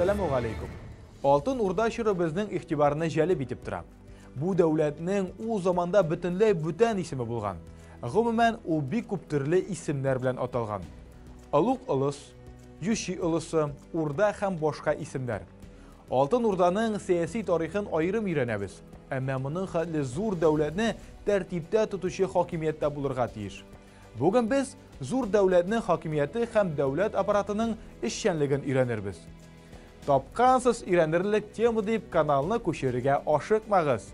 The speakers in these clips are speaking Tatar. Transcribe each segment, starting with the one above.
Әссәламу галәйкүм. Алтын Урда чоры безнең игътибарны җәлеп итеп тора. Бу дәүләтнең ул заманда бөтенләй бүтән исеме булган. Гомумән, ул бик күп төрле исемнәр белән аталган. Олуг Олыс, Ючи Олысы, Урда һәм башка исемнәр. Алтын Урданың сәяси тарихын аерым өйрәнәбез. Әмма моның хәтле зур дәүләтне тәртиптә тотучы хакимият тә булырга тиеш. Бүген без зур дәүләтнең хакимияте һәм дәүләт аппаратының эшчәнлеген өйрәнербез. Тапкансыз өйрәнерлек тема дип каналны күчерергә ашыкмагыз.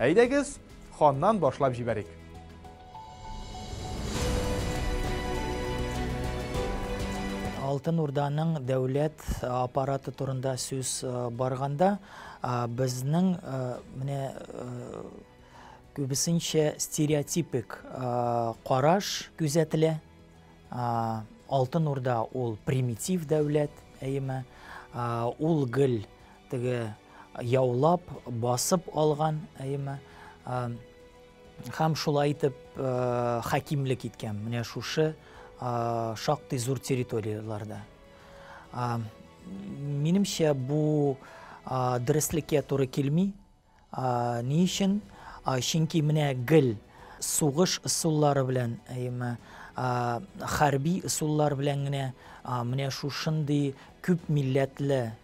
Әйдәгез, ханнан башлап җибәрик. Алтын Урданың дәүләт аппараты турында сүз барганда, безнең менә күбесенчә стереотипик караш күзәтелә. Алтын Урда ул примитив дәүләт, әйеме? Ул гел теге яулап, басып алган, әйеме? Һәм шулай итеп хакимлек иткән менә шушы шактый зур территорияләрдә. Минемчә, бу дөреслеккә туры килми. Ни өчен? Чөнки менә гел сугыш ысуллары белән, әйеме, хәрби ысуллар белән генә менә шушындый күп милләтле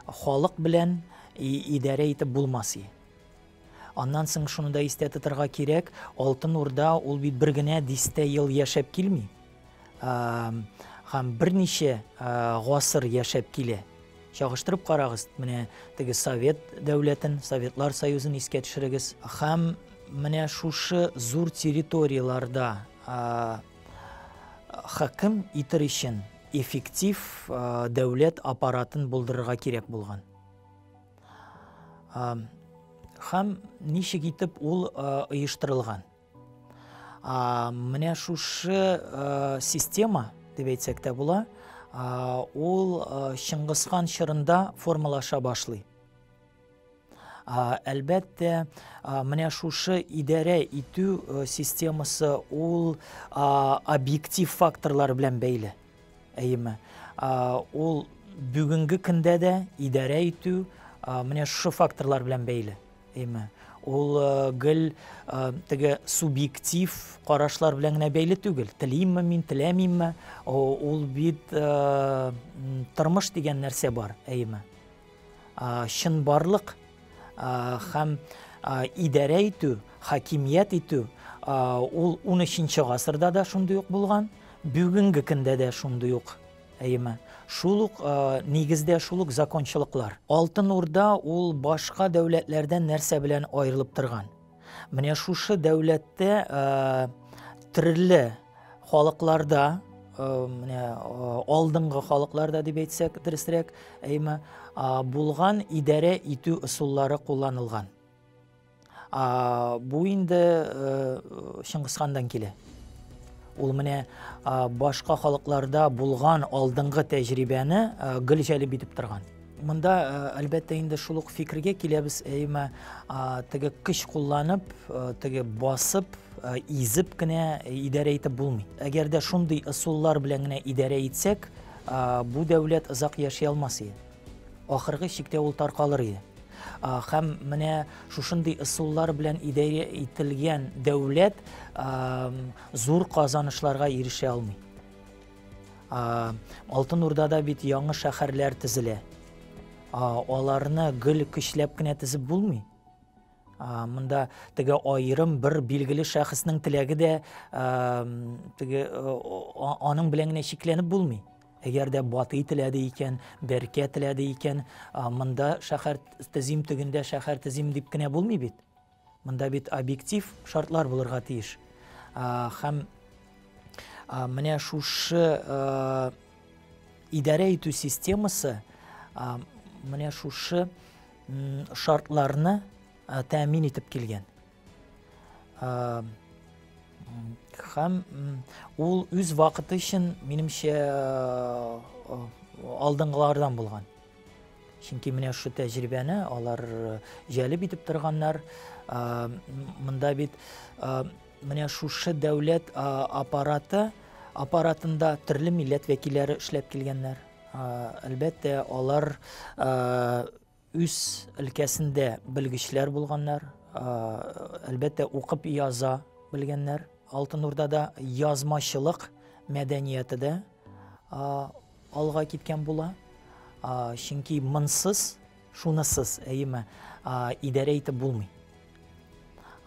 халык белән идарә итеп булмас. Аннан соң шуны да истә тотарга кирәк, Алтын Урда ул бит бер генә дистә ел яшәп килми. Һәм берничә гасыр яшәп килә. Чагыштырып карагыз, менә теге Совет дәүләтен, Советлар Союзын искә төшерегез. Һәм менә шушы зур территорияләрдә хөкем итер өчен эффектив дәүләт аппаратын булдырырга кирәк булган. Һәм ничек итеп ул оештырылган? Менә шушы система, дип әйтсәк тә була, ул Чыңгызхан чорында формалаша башлый. Әлбәттә, менә шушы идарә итү системасы ул объектив факторлар белән бәйле. Әйеме? Ул бүгенге көндә дә идарә итү менә шушы факторлар белән бәйле. Әйеме? Ул гел теге субъектив карашлар белән генә бәйле түгел. Телимме мин, теләмимме? Ул бит тормыш дигән нәрсә бар, әйеме? Чынбарлык һәм идарә итү, хакимият итү ул 13 гасырда да шундый ук булган, бүгенге көндә дә шундый ук. Әйеме? Шул ук нигездә шул ук закончалыклар. Алтын Урда ул башка дәүләтләрдән нәрсә белән аерылып торган? Менә шушы дәүләттә төрле халыкларда, менә алдынгы халыкларда дип әйтсәк, дөресрәк, әйме, булган идарә итү ысуллары кулланылган. Бу инде Чыңгызхандан килә. Ул менә башка халыкларда булган алдынгы тәҗрибәне гел җәлеп итеп торган. Монда, әлбәттә, инде шул ук фикергә киләбез, әйме, теге көч кулланып, теге басып, изеп кенә идарә итеп булмый. Әгәр дә шундый ысуллар белән генә идарә итсәк, бу дәүләт озак яши алмас иде. Ахыргы чиктә ул таркалыр иде. Һәм менә шушындый ысуллар белән идарә ителгән дәүләт зур казанышларга ирешә алмый. Алтын Урдада бит яңа шәһәрләр төзелә. Аларны гел көчләп кенә төзеп булмый. Монда теге аерым бер билгеле шәхеснең теләге дә теге аның белән генә чикләнеп булмый. Әгәр дә Батый теләде икән, Бәркә теләде икән, монда шәһәр төзим, тегендә шәһәр төзим дип кенә булмый бит. Монда бит объектив шартлар булырга тиеш. Һәм менә шушы идарә итү системасы менә шушы шартларны тәэмин итеп килгән. Һәм ул үз вакыты өчен, минемчә, алдынгылардан булган. Чөнки менә шушы тәҗрибәне алар җәлеп итеп торганнар. Монда бит менә шушы дәүләт аппараты аппаратында төрле милләт вәкилләре эшләп килгәннәр. Әлбәттә, алар үз өлкәсендә белгечләр булганнар, әлбәттә, укып яза белгәннәр. Алтын Урдада язмачылык мәдәнияте дә алга киткән була. Чөнки монсыз, шунысыз, әйеме, идарә итеп булмый.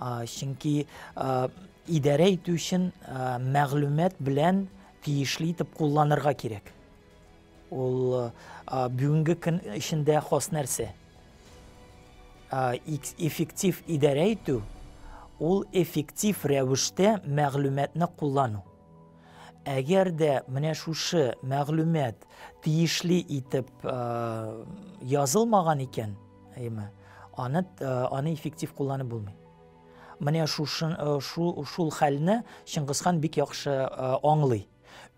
Чөнки идарә итү өчен мәгълүмат белән тиешле итеп кулланырга кирәк. Ул бүгенге көн эчендә хас нәрсә. Эффектив идарә итү ул эффектив рәвештә мәгълүматны куллану. Әгәр дә менә шушы мәгълүмат тиешле итеп язылмаган икән, әйеме, аны аны эффектив кулланып булмый. Менә шушы шул хәлне Чыңгызхан бик яхшы аңлый.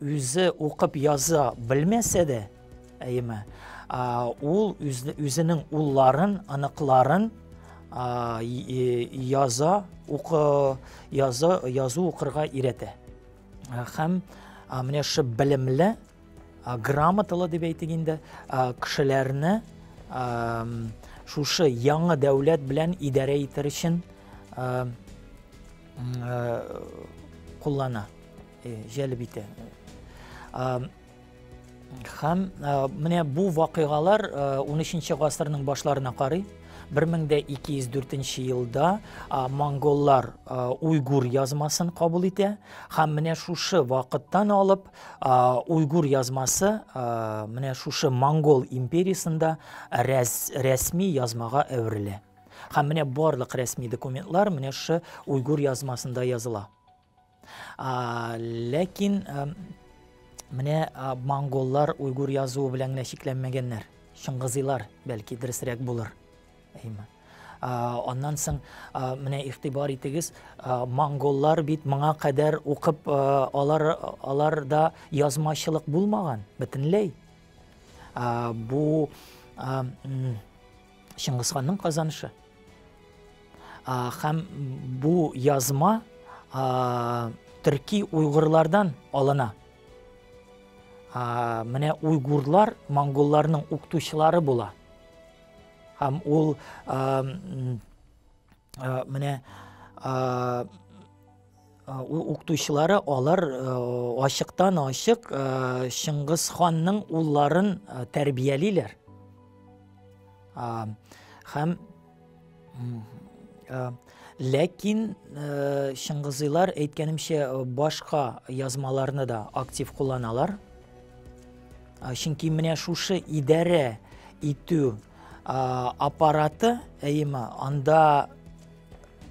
Үзе укып яза белмәсә дә, әйеме, ул үзенең улларын, аныкларын яза, укы, яза, язу укырга өйрәтә. Һәм менә шушы белемле, грамоталы дип әйтик инде, кешеләрне шушы яңа дәүләт белән идарә итер өчен куллана. Җәлеп итә. Һәм менә бу вакыйгалар 13 гасырның башларына карый. 1204 елда монголлар уйгур язмасын кабул итә һәм менә шушы вакыттан алып уйгур язмасы менә шушы монгол империясендә рәсми язмага әверелә. Һәм менә барлык рәсми документлар менә шушы уйгур язмасында языла. Ләкин менә монголлар уйгур язуы белән генә чикләнмәгәннәр. Чыңгызыйлар, бәлки, дөресрәк булыр. Әйме. Аннан соң менә игътибар итегез, монголлар бит моңа кадәр укып, алар аларда язмачылык булмаган бөтенләй. Бу Чыңгызханның казанышы. Һәм бу язма төрки уйгырлардан алына. Менә уйгурлар монголларның укытучылары була. Һәм ул менә укытучылары алар ачыктан ачык Чыңгыз ханның улларын тәрбиялиләр. Һәм ләкин чыңгызыйлар, әйткәнемчә, башка язмаларны да актив кулланалар. Чөнки менә шушы идарә итү аппараты, әйеме, анда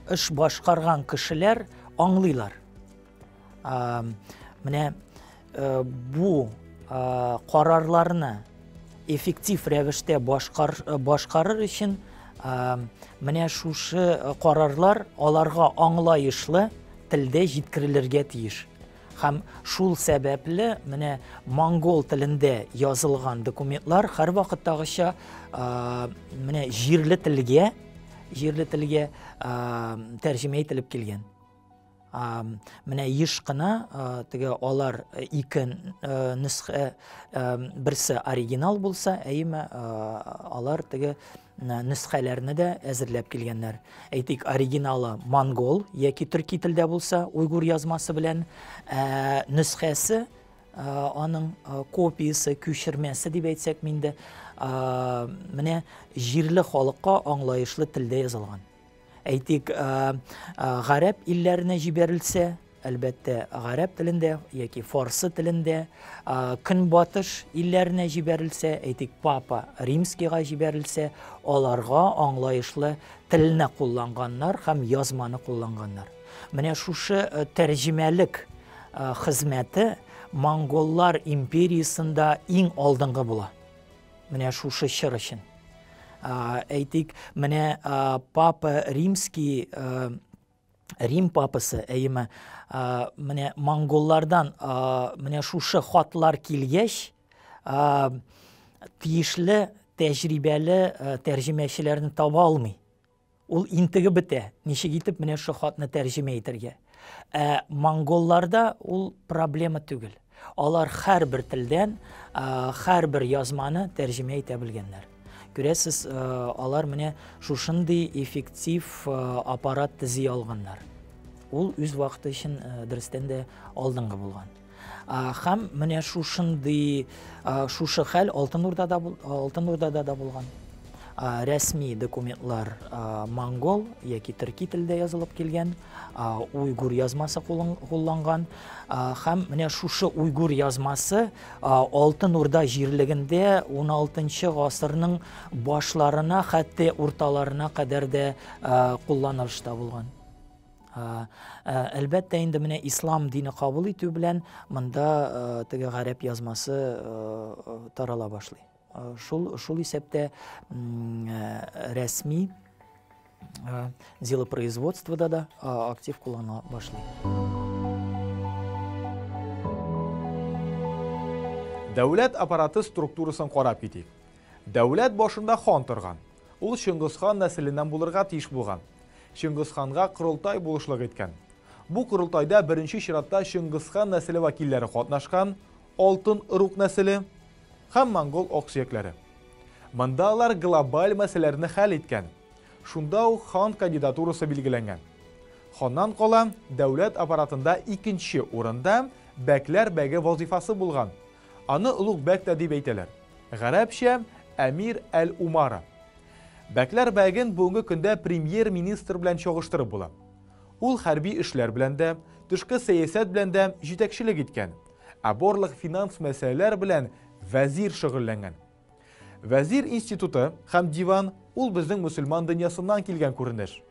эш башкарган кешеләр аңлыйлар. Менә бу карарларны эффектив рәвештә башкарыр өчен менә шушы карарлар аларга аңлаешлы телдә җиткерелергә тиеш. Һәм шул сәбәпле менә монгол телендә язылган документлар һәрвакыттагыча менә җирле телгә җирле телгә тәрҗемә ителеп килгән. Менә еш кына теге алар ике нөсхә, берсе оригинал булса, әйеме, алар теге нөсхәләрне дә әзерләп килгәннәр. Әйтик, оригиналы монгол яки төрки телдә булса, уйгур язмасы белән, нөсхәсе аның копиясе, күчермәсе дип әйтсәк инде, менә җирле халыкка аңлаешлы телдә язылган. Әйтик, гарәп илләренә җибәрелсә, әлбәттә, гарәп телендә яки фарсы телендә, көнбатыш илләренә җибәрелсә, әйтик, папа римскийга җибәрелсә, аларга аңлаешлы телне кулланганнар һәм язманы кулланганнар. Менә шушы тәрҗемәлек хезмәте монголлар империясендә иң алдынгы була. Менә шушы чор өчен. Әйтик, менә папа римский, Рим папасы, әйеме, менә монголлардан менә шушы хатлар килгәч, тиешле тәҗрибәле тәрҗемәчеләрне таба алмый. Ул интегеп бетә, ничек итеп менә шушы хатны тәрҗемә итәргә. Ә монголларда ул проблема түгел. Алар һәрбер телдән һәрбер язманы тәрҗемә итә белгәннәр. Күрәсез, алар менә шушындый эффектив аппарат төзи алганнар. Ул үз вакыты өчен дөрестән дә алдынгы булган. Һәм менә шушындый шушы хәл Алтын Урдада Алтын Урдада да булган. Рәсми документлар монгол яки төрки телдә язылып килгән, уйгур язмасы кулланган. Һәм менә шушы уйгур язмасы Алтын Урда җирлегендә 16 гасырның башларына, хәтта урталарына кадәр дә кулланылышта булган. Әлбәттә инде менә ислам дине кабул итү белән монда теге гарәп язмасы тарала башлый. Шул исәптә рәсми делопроизводствода да актив кулланыла башлый. Дәүләт аппараты структурасын карап китик. Дәүләт башында хан торган. Ул Чыңгызхан нәселеннән булырга тиеш булган. Чыңгызханга корылтай булышлык иткән. Бу корылтайда беренче чиратта Чыңгызхан нәселе вәкилләре катнашкан, Алтын ыруг нәселе һәм монгол аксөякләре. Монда алар глобаль мәсьәләләрне хәл иткән. Шунда ук хан кандидатурасы билгеләнгән. Ханнан кала, дәүләт аппаратында икенче урында бәкләр бәге вазифасы булган. Аны олуг бәк тә дип әйтәләр. Гарәпчә Әмир әл-Умара. Бәкләр бәген бүгенге көндә премьер-министр белән чагыштырып була. Ул хәрби эшләр белән дә, тышкы сәясәт белән дә җитәкчелек иткән, ә барлык финанс мәсьәләләр белән вәзир шөгыльләнгән. Вәзир институты һәм диван ул безнең мөселман дөньясыннан килгән күренеш.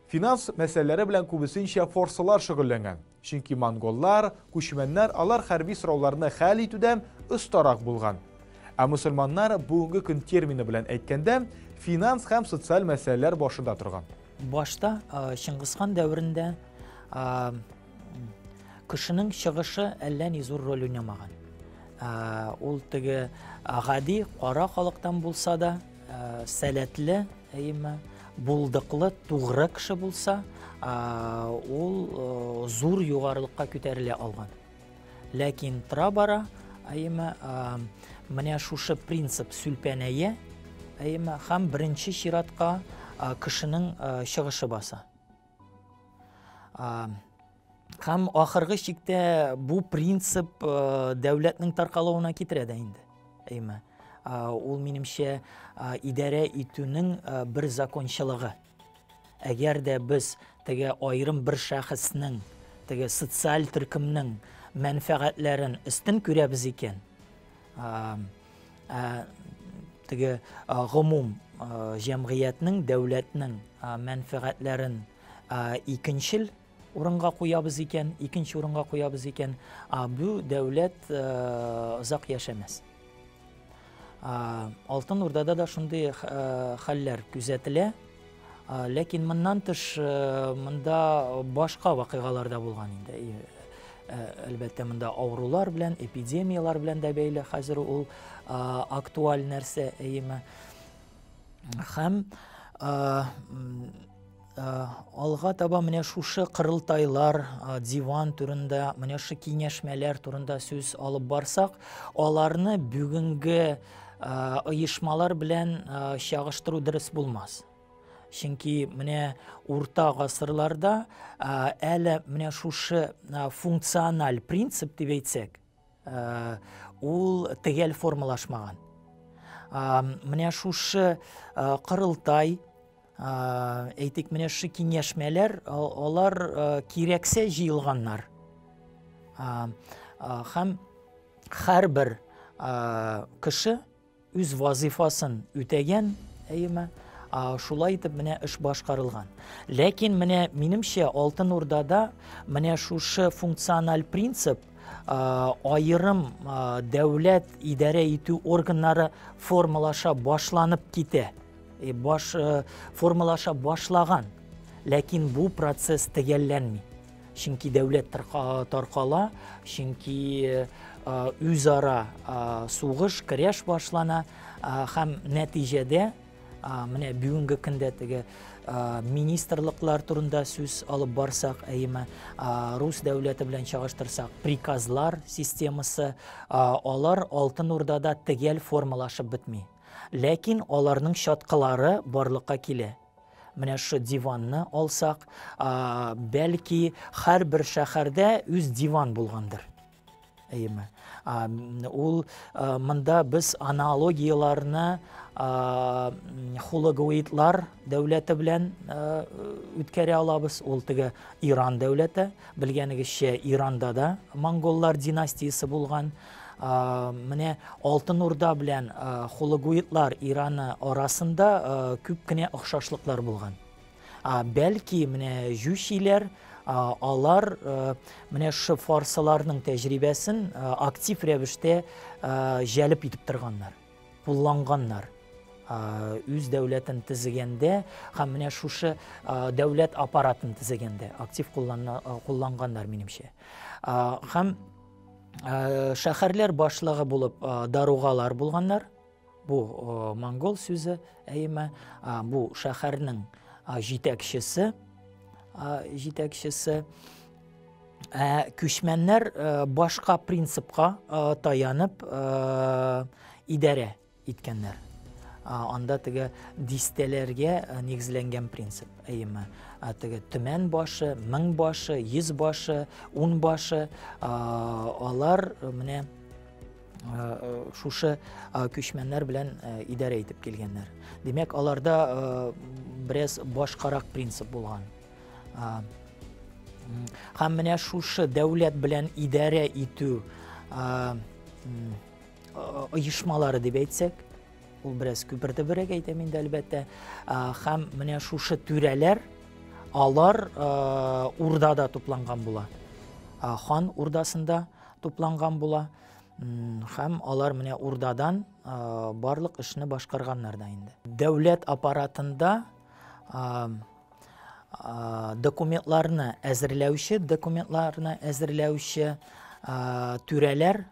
Финанс мәсьәләләре белән күбесенчә форсылар шөгыльләнгән, чөнки монголлар, күчмәннәр алар хәрби сорауларны хәл итүдә остарак булган. Ә мөселманнар бүгенге көн термины белән әйткәндә, финанс һәм социаль мәсьәләләр башында торган. Башта Чыңгызхан дәверендә кешенең чыгышы әллә ни зур роль уйнамаган. Ул теге гади кара халыктан булса да, сәләтле, әйеме, булдыклы, тугры кеше булса, ул зур югарылыкка күтәрелә алган. Ләкин тора-бара, әйеме, менә шушы принцип сүлпәнәя, әйеме, һәм беренче чиратка кешенең чыгышы баса. Һәм ахыргы чиктә бу принцип дәүләтнең таркалуына китерә дә инде. Әйме. Ул минемчә идарә итүнең бер закончалыгы. Әгәр дә без теге аерым бер шәхеснең, теге социаль төркемнең мәнфәгатьләрен өстен күрәбез икән, теге гомум җәмгыятьнең, дәүләтнең мәнфәгатьләрен икенчел урынга куябыз икән, икенче урынга куябыз икән, бу дәүләт озак яшәмәс. Алтын Урдада да шундый хәлләр күзәтелә. Ләкин моннан тыш монда башка вакыйгалар да булган инде. Әлбәттә, монда авырулар белән, эпидемияләр белән дә бәйле хәзер ул актуаль нәрсә, әйеме. Һәм алга таба менә шушы кырылтайлар, диван турында, менә шушы киңәшмәләр турында сүз алып барсак, аларны бүгенге оешмалар белән чагыштыру дөрес булмас. Чөнки менә урта гасырларда әле менә шушы функциональ принцип дип әйтсәк, ул төгәл формалашмаган. Менә шушы кырылтай, әйтик, менә шушы киңәшмәләр, алар кирәксә җыелганнар. Һәм һәрбер кеше үз вазифасын үтәгән, әйеме? Шулай итеп менә эш башкарылган. Ләкин менә минемчә Алтын Урдада менә шушы функциональ принцип аерым дәүләт идарә итү органнары формалаша башланып китә. Баш формалаша башлаган. Ләкин бу процесс төгәлләнми. Чөнки дәүләт таркала, чөнки үзара сугыш, көрәш башлана һәм нәтиҗәдә менә бүгенге көндә теге министрлыклар турында сүз алып барсак, әйеме, рус дәүләте белән чагыштырсак, приказлар системасы, алар Алтын Урдада төгәл формалашып бетми. Ләкин аларның чаткылары барлыкка килә. Менә шушы диванны алсак, бәлки һәрбер шәһәрдә үз диван булгандыр. Әйеме? Ул монда без аналогияләрне хулагуитлар дәүләте белән үткәрә алабыз. Ул теге Иран дәүләте. Белгәнегезчә, Иранда да монголлар династиясе булган. Менә Алтын Урда белән хулагуитлар Ираны арасында күп кенә охшашлыклар булган. Бәлки, менә җүчиләр, алар менә шушы фарсыларның тәҗрибәсен актив рәвештә җәлеп итеп торганнар, кулланганнар. Үз дәүләтен төзегәндә һәм менә шушы дәүләт аппаратын төзегәндә актив кулланганнар, минемчә. Һәм шәһәрләр башлыгы булып даругалар булганнар. Бу монгол сүзе, әйеме, бу шәһәрнең җитәкчесе, җитәкчесе. Ә күчмәннәр башка принципка таянып идарә иткәннәр. Анда теге дистәләргә нигезләнгән принцип, әйеме. Теге төмән башы, мең башы, йөз башы, ун башы, алар менә шушы күчмәннәр белән идарә итеп килгәннәр. Димәк, аларда бераз башкарак принцип булган. Һәм менә шушы дәүләт белән идарә итү оешмалары дип әйтсәк, ул бераз күпертебрәк әйтәм инде, әлбәттә. Һәм менә шушы түрәләр, алар урдада тупланган була. Хан урдасында тупланган була. Һәм алар менә урдадан барлык эшне башкарганнар да инде. Дәүләт аппаратында документларны әзерләүче, документларны әзерләүче түрәләр,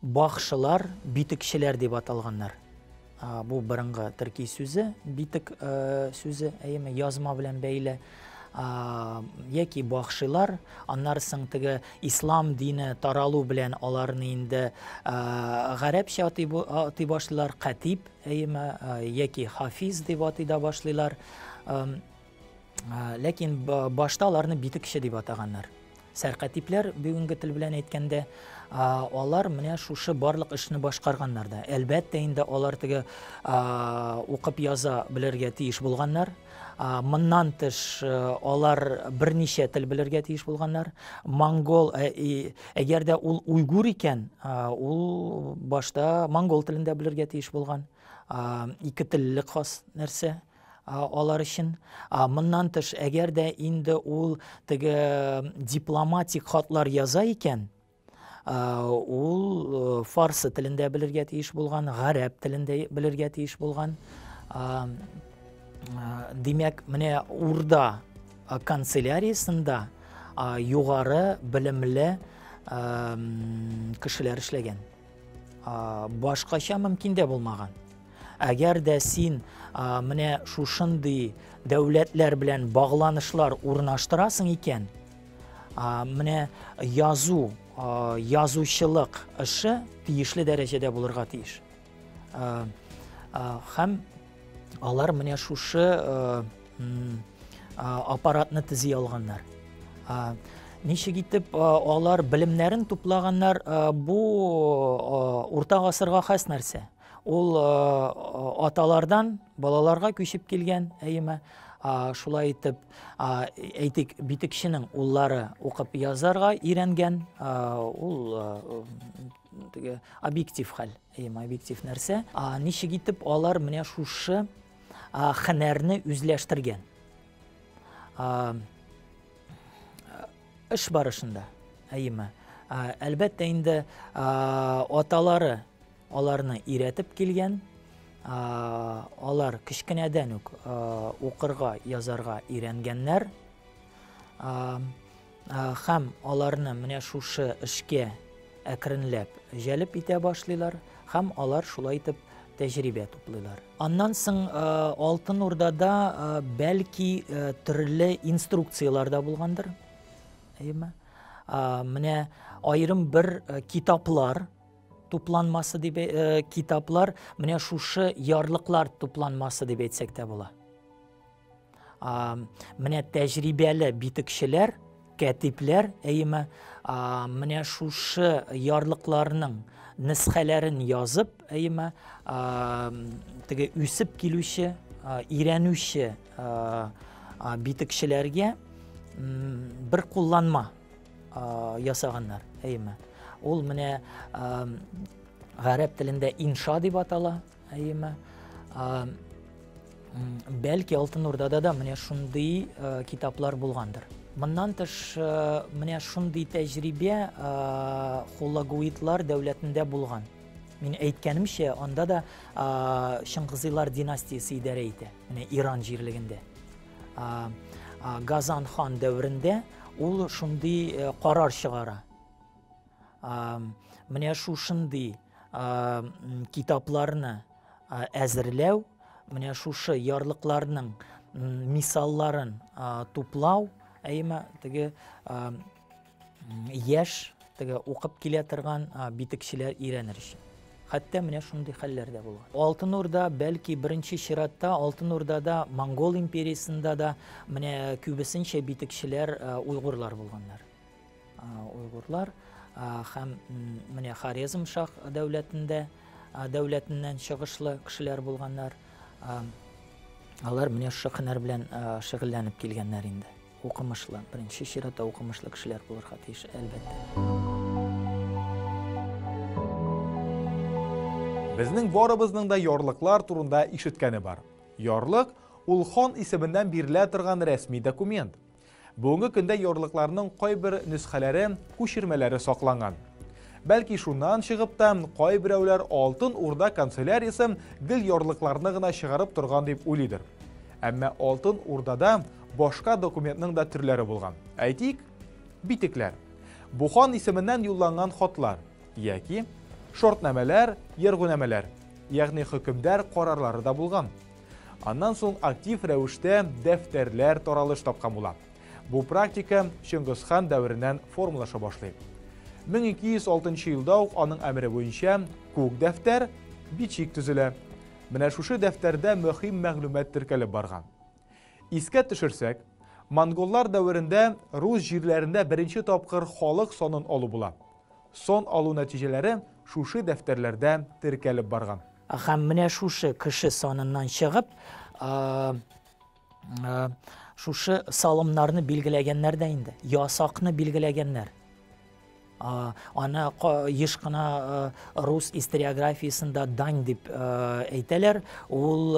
бахшылар, битекчеләр дип аталганнар. Бу борынгы төрки сүзе, битек сүзе, әйеме, язма белән бәйле. Яки бахшилар, аннары соң теге ислам дине таралу белән аларны инде гарәпчә атый башлыйлар, катиб, әйеме, яки хафиз дип атый да башлыйлар. Ләкин башта аларны битекче дип атаганнар. Сәркатипләр, бүгенге тел белән әйткәндә, алар менә шушы барлык эшне башкарганнар да. Әлбәттә инде алар теге укып яза белергә тиеш булганнар. Моннан тыш алар берничә тел белергә тиеш булганнар. Монгол, әгәр дә ул уйгур икән, ул башта монгол телендә белергә тиеш булган. Ике теллелек хас нәрсә алар өчен. Моннан тыш, әгәр дә инде ул теге дипломатик хатлар яза икән, ул фарсы телендә белергә тиеш булган, гарәп телендә белергә тиеш булган. Димәк, менә Урда канцеляриясендә югары белемле кешеләр эшләгән. Башкача мөмкин дә булмаган. Әгәр дә син менә шушындый дәүләтләр белән багланышлар урнаштырасың икән, менә язу, язучылык эше тиешле дәрәҗәдә булырга тиеш. Һәм алар менә шушы аппаратны төзи алганнар. Ничек итеп алар белемнәрен туплаганнар, бу урта гасырга хас нәрсә. Ул аталардан балаларга күчеп килгән, әйеме? Шулай итеп, әйтик, битекченең уллары укып язарга өйрәнгән, ул теге объектив хәл, әйеме, объектив нәрсә. Ничек итеп алар менә шушы һөнәрне үзләштергән? Эш барышында, әйеме? Әлбәттә инде аталары аларны өйрәтеп килгән, алар кечкенәдән үк укырга, язарга өйрәнгәннәр. Һәм аларны менә шушы эшкә әкренләп җәлеп итә башлыйлар, һәм алар шулай итеп Тәҗрибә туплыйлар. Аннан соң Алтын Урдада бәлки төрле инструкцияләр дә булгандыр. Әйеме? Менә аерым бер китаплар тупланмасы дип китаплар, менә шушы ярлыклар тупланмасы дип әйтсәк тә була. Менә тәҗрибәле битекчеләр, кәтипләр, әйеме, менә шушы ярлыкларның несхәләрен язып, әйеме, теге үсеп килүче, өйрәнүче битекчеләргә бер кулланма ясаганнар, әйеме. Ул менә гарәп телендә инша дип атала, әйеме. Бәлки Алтын Урдада да менә шундый китаплар булгандыр. Моннан тыш менә шундый тәҗрибә Хулагуитлар дәүләтендә булган. Мин әйткәнемчә, анда да Чыңгызыйлар династиясе идарә итә, менә Иран җирлегендә. Газан хан дәверендә ул шундый карар чыгара. Менә шушындый китапларны әзерләү, менә шушы ярлыкларның мисалларын туплау, әйеме, теге яшь, теге укып килә торган битекчеләр өйрәнер өчен. Хәтта менә шундый хәлләр дә булган. Алтын Урда, бәлки беренче чиратта Алтын Урдада, Монгол империясендә дә менә күбесенчә битекчеләр уйгурлар булганнар. Уйгурлар һәм менә Хорезм шах дәүләтендә дәүләтеннән чыгышлы кешеләр булганнар. Алар менә шушы һөнәр белән шөгыльләнеп килгәннәр инде. Укымышлы, беренче чиратта укымышлы кешеләр булырга тиеш, әлбәттә. Безнең барыбызның да ярлыклар турында ишеткәне бар. Ярлык ул хан исеменнән бирелә торган рәсми документ. Бүгенге көндә ярлыкларның кайбер нөсхәләре, күчермәләре сакланган. Бәлки шуннан чыгып та кайберәүләр Алтын Урда канцеляриясе гел ярлыкларны гына чыгарып торган дип уйлыйдыр. Әмма Алтын Урдада башка документның да төрләре булган. Әйтик, битекләр. Бу хан исеменнән юлланган хатлар яки шартнамәләр, ергунамәләр, ягъни хөкемдар карарлары да булган. Аннан соң актив рәвештә дәфтәрләр таралыш тапкан була. Бу практика Чыңгызхан дәвереннән формалаша башлый. 1206 елда ук аның әмере буенча күк дәфтәр, бичик төзелә. Менә шушы дәфтәрдә мөһим мәгълүмат теркәлеп барган. Искә төшерсәк, монголлар дәверендә рус җирләрендә беренче тапкыр халык санын алу була. Сан алу нәтиҗәләре шушы дәфтәрләрдә теркәлеп барган. Һәм менә шушы кеше саныннан чыгып, шушы салымнарны билгеләгәннәр дә инде, ясакны билгеләгәннәр. Аны еш кына рус историографиясендә дань дип әйтәләр, ул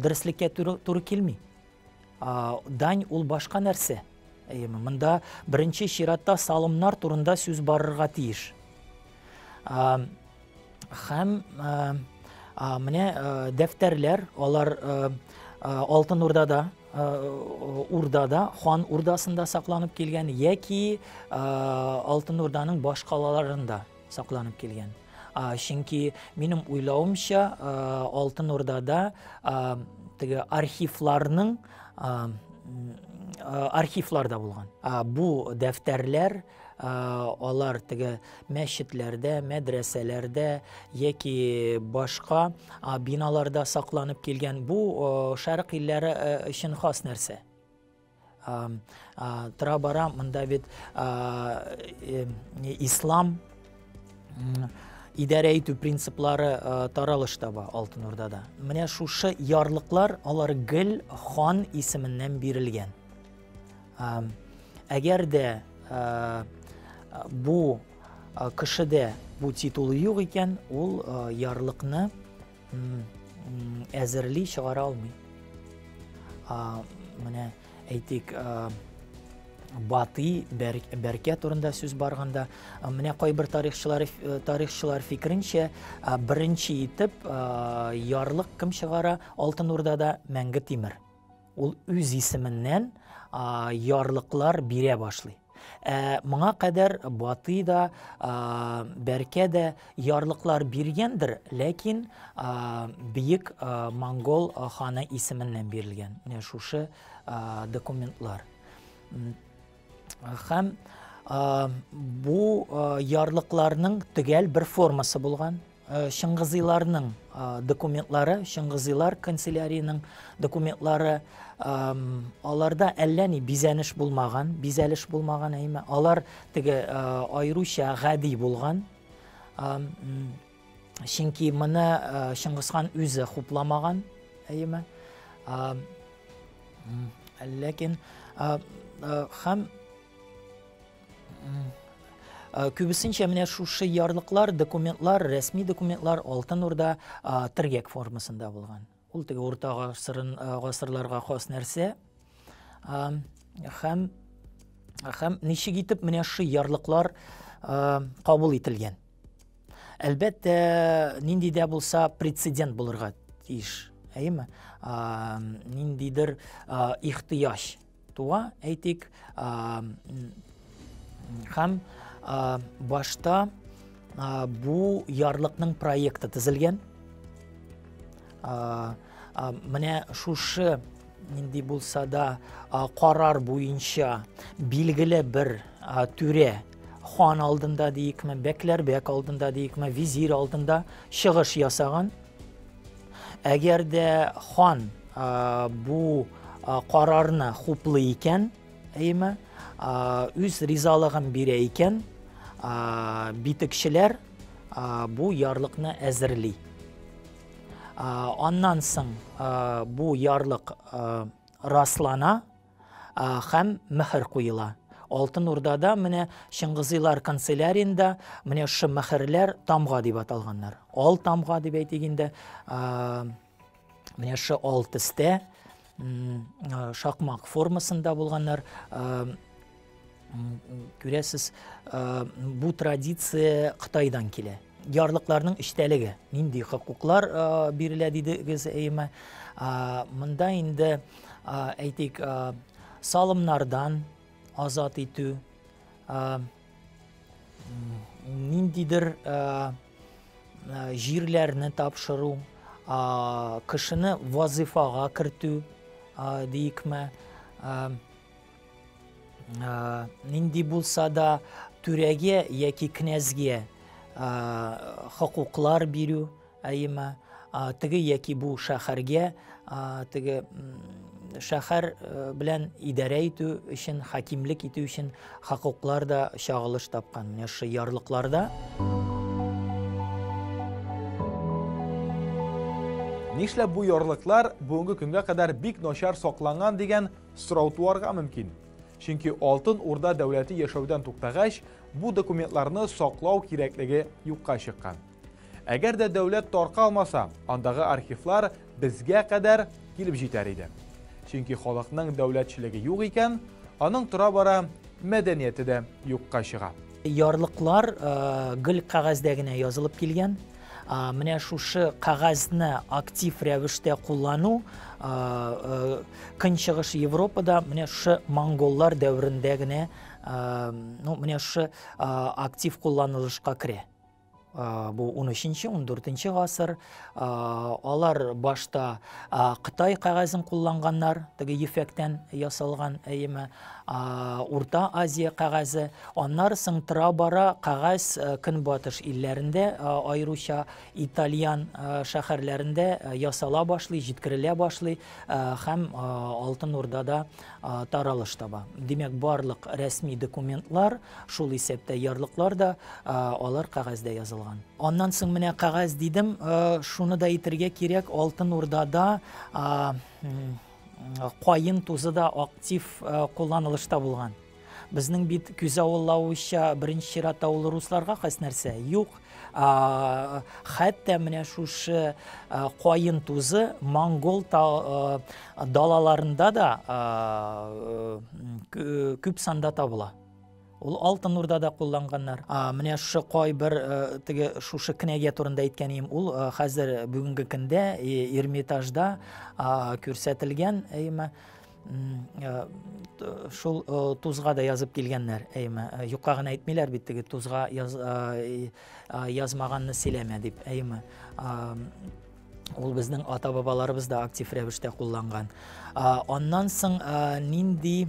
дөреслеккә туры килми. Дань ул башка нәрсә. Әйеме, монда беренче чиратта салымнар турында сүз барырга тиеш. Һәм менә дәфтәрләр, алар Алтын Урдада, Урдада, хан Урдасында сакланып килгән яки Алтын Урданың башкалаларында сакланып килгән. Чөнки минем уйлавымча, Алтын Урдада теге архивларның архивларда булган. Бу дәфтәрләр алар теге мәчетләрдә, мәдрәсәләрдә яки башка биналарда сакланып килгән. Бу шәрык илләре өчен хас нәрсә. Тора бара монда бит ислам идарә итү принциплары таралыш таба Алтын Урдада. Менә шушы ярлыклар алар гел хан исеменнән бирелгән. Әгәр дә бу кешедә бу титул юк икән, ул ярлыкны әзерли чыгара алмый. Менә әйтик, Батый Бәркә турында сүз барганда, менә кайбер тарихчылар тарихчылар фикеренчә, беренче итеп ярлык кем чыгара Алтын Урдада? Мәңге Тимер. Ул үз исеменнән ярлыклар бирә башлый. Ә моңа кадәр Батый да, Бәркә дә ярлыклар биргәндер, ләкин бөек монгол ханы исеменнән бирелгән. Менә шушы документлар. Һәм бу ярлыкларның төгәл бер формасы булган. Чыңгызыйларның документлары, Чыңгызыйлар канцеляриянең документлары, аларда әллә ни бизәнеш булмаган, бизәлеш булмаган, әйме. Алар теге аеруча гади булган. Чөнки моны Чыңгызхан үзе хупламаган, әйеме. Ләкин һәм күбесенчә менә шушы ярлыклар, документлар, рәсми документлар Алтын Урда тергәк формасында булган. Ул теге урта гасырын, гасырларга хас нәрсә. Һәм һәм ничек итеп менә шушы ярлыклар кабул ителгән? Әлбәттә, нинди дә булса прецедент булырга тиеш, әйеме? Ниндидер ихтыяҗ туа, әйтик, һәм башта бу ярлыкның проекты төзелгән. Менә шушы нинди булса да карар буенча билгеле бер түрә хан алдында диекме, бәкләрбәк алдында диекме, визирь алдында чыгыш ясаган. Әгәр дә хан бу карарны хуплый икән, әйеме, үз ризалыгын бирә икән, битекчеләр бу ярлыкны әзерли. Аннан соң бу ярлык раслана һәм мөһер куела. Алтын Урдада менә Чыңгызыйлар канцеляриендә менә шушы мөһерләр тамга дип аталганнар. Ал тамга дип әйтик инде. Менә шушы ал төстә шакмак формасында булганнар. Күрәсез, бу традиция Кытайдан килә. Ярлыкларның эчтәлеге, нинди хокуклар бирелә дидегез, әйеме? Монда инде, әйтик, салымнардан азат итү, ниндидер җирләрне тапшыру, кешене вазифага кертү, диекме, нинди булса да түрәгә яки князьгә хокуклар бирү, әйеме, теге яки бу шәһәргә, теге шәһәр белән идарә итү өчен, хакимлек итү өчен хокуклар да чагылыш тапкан менә шушы ярлыкларда. Нишләп бу ярлыклар бүгенге көнгә кадәр бик начар сакланган дигән сорау туарга мөмкин. Чөнки Алтын Урда дәүләте яшәүдән туктагач, бу документларны саклау кирәклеге юкка чыккан. Әгәр дә дәүләт таркалмаса, андагы архивлар безгә кадәр килеп җитәр иде. Чөнки халыкның дәүләтчелеге юк икән, аның тора-бара мәдәнияте дә юкка чыга. Ярлыклар гел кәгазьдә генә язылып килгән. Менә шушы кәгазьне актив рәвештә куллану Көнчыгыш Европада менә шушы монголлар дәверендә генә, ну, менә шушы актив кулланылышка керә. Бу 13-нче, 14-нче гасыр. Алар башта Кытай кәгазен кулланганнар, теге ефәктән ясалган, әйеме, Урта Азия кәгазе. Аннары соң тора-бара кәгазь Көнбатыш илләрендә, аеруча итальян шәһәрләрендә ясала башлый, җиткерелә башлый һәм Алтын Урдада таралыш таба. Димәк, барлык рәсми документлар, шул исәптә ярлыклар да, алар кәгазьдә язылган. Аннан соң менә кәгазь дидем, шуны да әйтергә кирәк, Алтын Урдада каен тузы да актив кулланылышта булган. Безнең бит күзаллавыча беренче чиратта ул русларга хас нәрсә. Юк. Хәтта менә шушы каен тузы монгол далаларында да күп санда табыла. Ул Алтын Урдада кулланганнар. Менә шушы кайбер теге шушы кнәгә турында әйткән идем, ул хәзер бүгенге көндә Эрмитажда күрсәтелгән, әйме. Шул тузга да язып килгәннәр, әйме. Юкка гына әйтмиләр бит теге тузга яз, язмаганны сөйләмә дип, әйме. Ул безнең ата-бабаларыбыз да актив рәвештә кулланган. Аннан соң нинди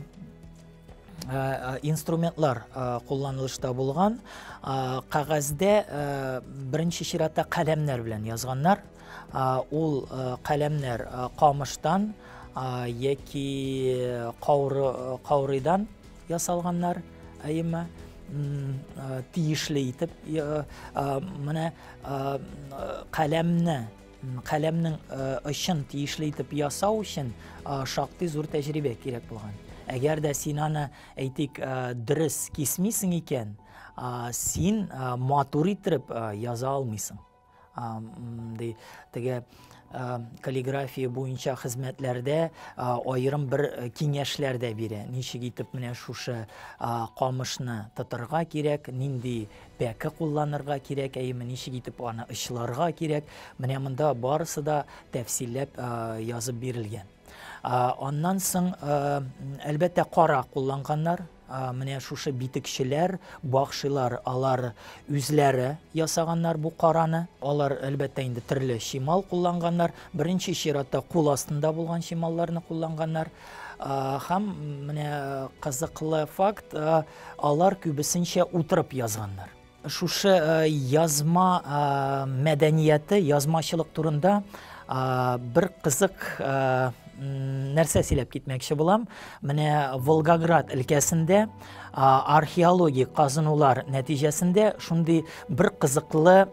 инструментлар кулланылышта булган? Кәгазьдә беренче чиратта каләмнәр белән язганнар. Ул каләмнәр камыштан яки каурыйдан ясалганнар, әйеме, тиешле итеп менә каләмне каләмнең очын тиешле итеп ясау өчен шактый зур тәҗрибә кирәк булган. Әгәр дә син аны, әйтик, дөрес кисмисең икән, син матур итеп яза алмыйсың. Ди теге каллиграфия буенча хезмәтләрдә аерым бер киңәшләр дә бирә. Ничек итеп менә шушы камышны тотырга кирәк, нинди пәке кулланырга кирәк, әйеме, ничек итеп аны очларга кирәк. Менә монда барысы да тәфсилләп язып бирелгән. Аннан соң, әлбәттә, кара кулланганнар. Менә шушы битекчеләр, бакшилар, алар үзләре ясаганнар бу караны. Алар, әлбәттә, инде төрле чимал кулланганнар. Беренче чиратта кул астында булган чималларны кулланганнар. Һәм менә кызыклы факт, алар күбесенчә утырып язганнар. Шушы язма мәдәнияте, язмачылык турында бер кызык нәрсә сөйләп китмәкче булам. Менә Волгоград өлкәсендә археологик казынулар нәтиҗәсендә шундый бер кызыклы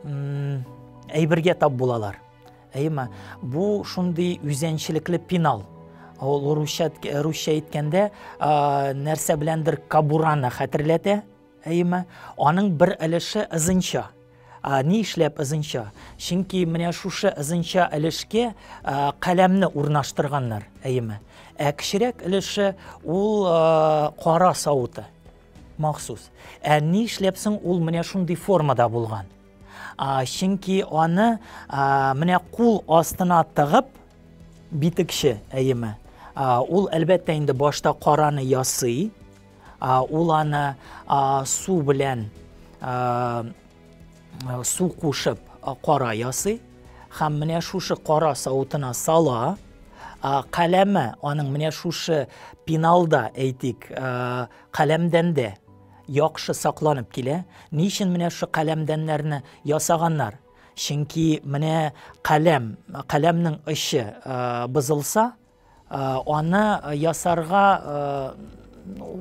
әйбергә тап булалар. Әйеме? Бу шундый үзенчәлекле пенал. Ул русча, русча әйткәндә нәрсә беләндер кабураны хәтерләтә. Әйеме? Аның бер өлеше ызынча. Ни эшләп ызынча? Чөнки менә шушы ызынча өлешкә каләмне урнаштырганнар, әйеме? Ә кечерәк өлеше ул кара савыты махсус. Ә ни эшләп соң ул менә шундый формада булган? Чөнки аны менә кул астына тыгып битекче, әйеме? Ул әлбәттә инде башта караны ясый, Ул аны су белән су кушып кара ясый һәм менә шушы кара савытына сала. Каләме аның менә шушы пеналда, әйтик, каләмдән дә яхшы сакланып килә. Ни өчен менә шушы каләмдәннәрне ясаганнар? Чөнки менә каләм, каләмнең очы бозылса, Аны ясарга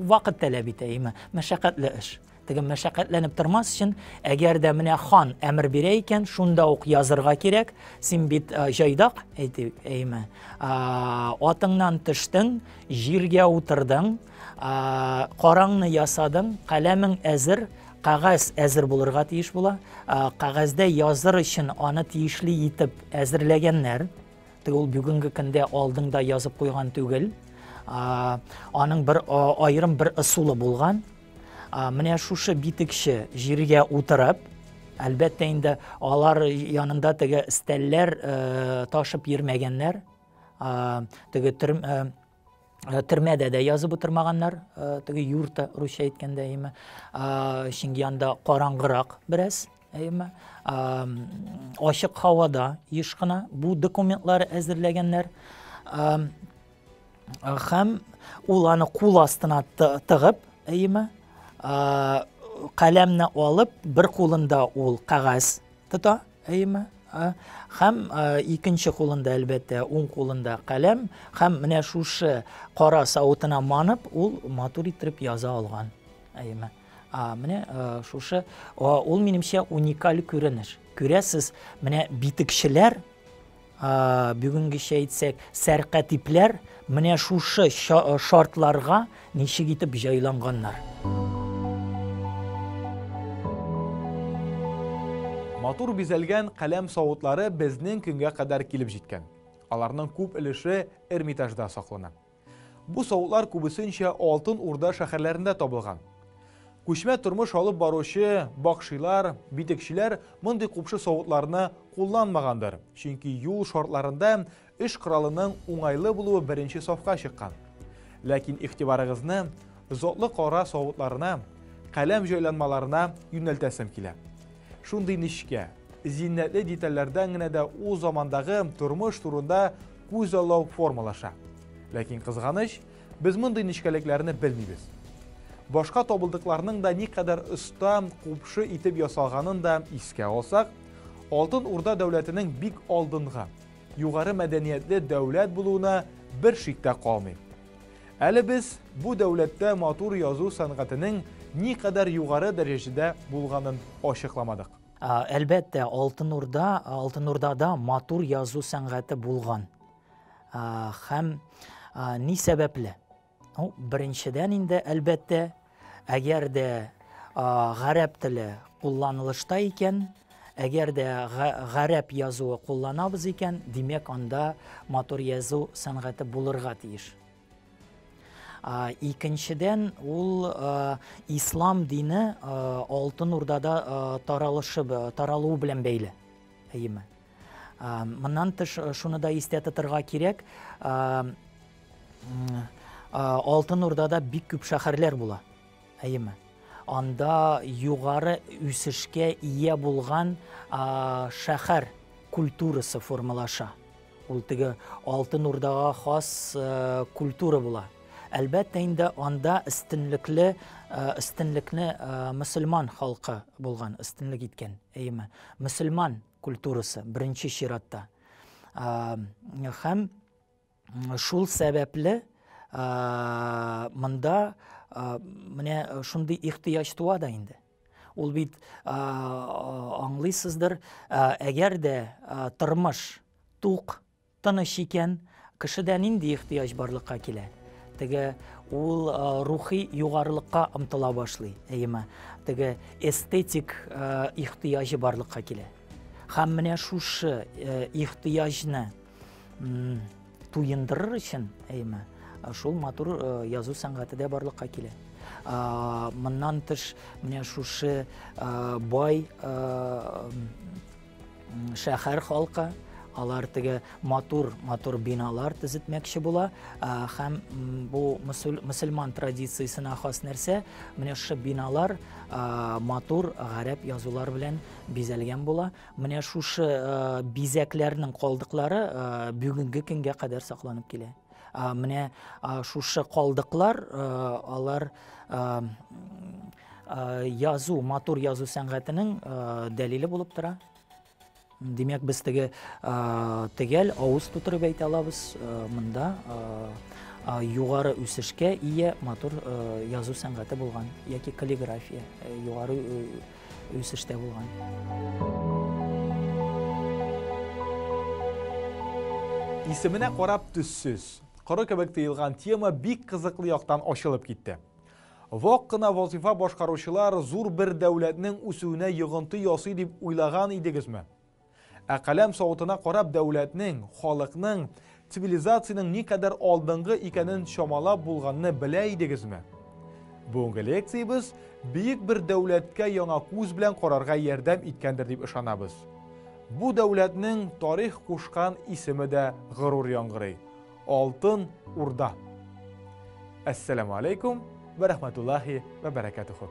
вакыт таләп итә, әйме, мәшәкатьле эш. Теге мәшәкатьләнеп тормас өчен, әгәр дә менә хан әмер бирә икән, шунда ук язырга кирәк. Син бит җайдак, әйтик, әйме. Атыңнан төштең, җиргә утырдың, караңны ясадың, каләмең әзер, кәгазь әзер булырга тиеш була. Кәгазьдә языр өчен аны тиешле итеп әзерләгәннәр. Теге ул бүгенге көндә алдыңда язып куйган түгел. Аның бер аерым бер ысулы булган. Менә шушы битекче җиргә утырып, әлбәттә инде алар янында теге стәлләр ташып йөрмәгәннәр. Теге төрмәдә дә язып утырмаганнар, теге юрта русча әйткәндә, әйеме. Чөнки анда караңгырак бераз, әйеме. Ачык һавада еш кына бу документлар әзерләгәннәр. Һәм ул аны кул астына тыгып, әйеме, каләмне алып, бер кулында ул кәгазь тота, әйеме? Һәм икенче кулында, әлбәттә, уң кулында каләм, һәм менә шушы кара савытына манып, ул матур иттереп яза алган. Әйеме? Менә шушы, ул минемчә уникаль күренеш. Күрәсез, менә битекчеләр, бүгенгечә әйтсәк, сәркатипләр менә шушы шартларга ничек итеп җайланганнар. Матур бизәлгән каләм савытлары безнең көнгә кадәр килеп җиткән. Аларның күп өлеше Эрмитажда саклана. Бу савытлар күбесенчә Алтын Урда шәһәрләрендә табылган. Күчмә тормыш алып баручы бакшилар, битекчеләр мондый купшы савытларны кулланмагандыр, чөнки юл шартларында эш коралының уңайлы булуы беренче сафка чыккан. Ләкин игътибарыгызны затлы кара савытларына, каләм җайланмаларына юнәлтәсем килә. Шундый нечкә, зиннәтле детальләрдән генә дә ул замандагы тормыш турында күзаллау формалаша. Ләкин кызганыч, без мондый нечкәлекләрне белмибез. Башка табылдыкларның да никадәр оста, купшы итеп ясалганын да искә алсак, Алтын Урда дәүләтенең бик алдынгы, югары мәдәниятле дәүләт булуына бер шик тә калмый. Әле без бу дәүләттә матур язу сәнгатенең никадәр югары дәрәҗәдә булганын ачыкламадык. Әлбәттә, Алтын Урда, Алтын Урдада матур язу сәнгате булган. Һәм ни сәбәпле? Ну, беренчедән инде, әлбәттә, әгәр дә гарәп теле кулланылышта икән, әгәр дә гарәп язуы кулланабыз икән, димәк, анда матур язу сәнгате булырга тиеш. Икенчедән, ул ислам дине Алтын Урдада таралышы, таралуы белән бәйле. Әйеме? Моннан тыш шуны да истә тотырга кирәк, Алтын Урдада бик күп шәһәрләр була. Әйеме? Анда югары үсешкә ия булган шәһәр культурасы формалаша. Ул теге Алтын Урдага хас культура була. Әлбәттә инде анда өстенлекле өстенлекне мөселман халкы булган, өстенлек иткән, әйеме? Мөселман культурасы беренче чиратта. Һәм шул сәбәпле монда менә шундый ихтыяҗ туа да инде. Ул бит аңлыйсыздыр, әгәр дә тормыш тук, тыныч икән, кешедә нинди ихтыяҗ барлыкка килә? Теге ул рухи югарылыкка омтыла башлый, әйеме? Теге эстетик ихтыяҗы барлыкка килә. Һәм менә шушы ихтыяҗны туендырыр өчен, әйеме, шул матур язу сәнгате дә барлыкка килә. Моннан тыш, менә шушы бай шәһәр халкы, алар теге матур матур биналар төзетмәкче була һәм бу мөселман традициясенә хас нәрсә, менә шушы биналар матур гарәп язулар белән бизәлгән була. Менә шушы бизәкләрнең калдыклары бүгенге көнгә кадәр сакланып килә. Менә шушы калдыклар алар язу, матур язу сәнгатенең дәлиле булып тора. Димәк, без теге төгәл авыз тутырып әйтә алабыз, монда югары үсешкә ия матур язу сәнгате булган яки каллиграфия югары үсештә булган. Исеменә карап төссез, коры кебек тоелган тема бик кызыклы яктан ачылып китте. Вак кына вазыйфа башкаручылар зур бер дәүләтнең үсүенә йогынты ясый дип уйлаган идегезме? Ә каләм савытына карап дәүләтнең, халыкның, цивилизациянең никадәр алдынгы икәнен чамалап булганны белә идегезме? Бүгенге лекциябез бөек бер дәүләткә яңа күз белән карарга ярдәм иткәндер дип ышанабыз. Бу дәүләтнең тарих кушкан исеме дә горур яңгырый. Алтын Урда. Әссәламу алейкум вә рәхмәтуллаһи вә бәрәкәтүһү.